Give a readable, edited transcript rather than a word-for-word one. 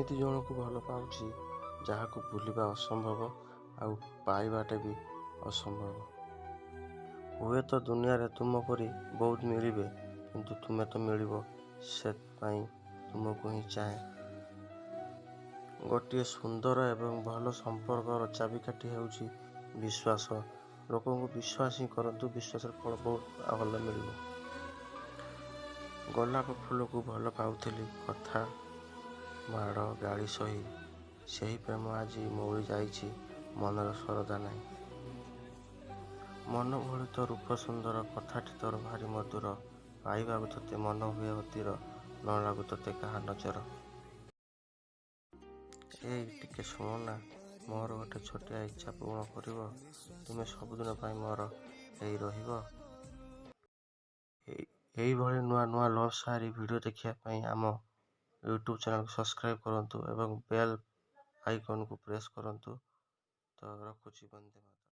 ଏମିତି ଜଣକୁ ଭଲ ପାଉଛି, ଯାହାକୁ ଭୁଲିବା ଅସମ୍ଭବ ଆଉ ପାଇବାଟା ବି ଅସମ୍ଭବ। ହୁଏତ ଦୁନିଆରେ ତୁମ ପରି ବହୁତ ମିଳିବେ, କିନ୍ତୁ ତୁମେ ତ ମିଳିବ, ସେଥିପାଇଁ ତୁମକୁ ହିଁ ଚାହେଁ। ଗୋଟିଏ ସୁନ୍ଦର ଏବଂ ଭଲ ସମ୍ପର୍କର ଚାବିକାଠି ହେଉଛି ବିଶ୍ୱାସ। ଲୋକଙ୍କୁ ବିଶ୍ୱାସ ହିଁ କରନ୍ତୁ, ବିଶ୍ୱାସର ଫଳ ବହୁତ ଭଲ ମିଳିବ। ଗୋଲାପ ଫୁଲକୁ ଭଲ ପାଉଥିଲି, କଥା ମାଡ଼ ଗାଳି ସହି, ସେହି ପ୍ରେମ ଆଜି ମଉଳି ଯାଇଛି, ମନରେ ଶରଧା ନାହିଁ। ମନ ଭଳି ତୋ ରୂପ ସୁନ୍ଦର, କଥାଟି ତୋର ଭାରି ମଧୁର, ପାଇବାକୁ ତୋତେ ମନ ହୁଏ ଅଧୀର, ନ ଲାଗୁ ତୋତେ କାହା ନଜର। ଏଇ ଟିକେ ଶୁଣନା, ମୋର ଗୋଟେ ଛୋଟିଆ ଇଚ୍ଛା ପୂରଣ କରିବ? ତୁମେ ସବୁଦିନ ପାଇଁ ମୋର ହେଇ ରହିବ। ଏଇଭଳି ନୂଆ ନୂଆ ଲଭ୍ ଶାୟରୀ ଭିଡ଼ିଓ ଦେଖିବା ପାଇଁ ଆମ ୟୁଟ୍ୟୁବ୍ ଚ୍ୟାନେଲକୁ ସବସ୍କ୍ରାଇବ୍ କରନ୍ତୁ ଏବଂ ବେଲ୍ ଆଇକନ୍କୁ ପ୍ରେସ୍ କରନ୍ତୁ। ତ ରଖୁଛି, ବନ୍ଦେ ମାତରମ୍।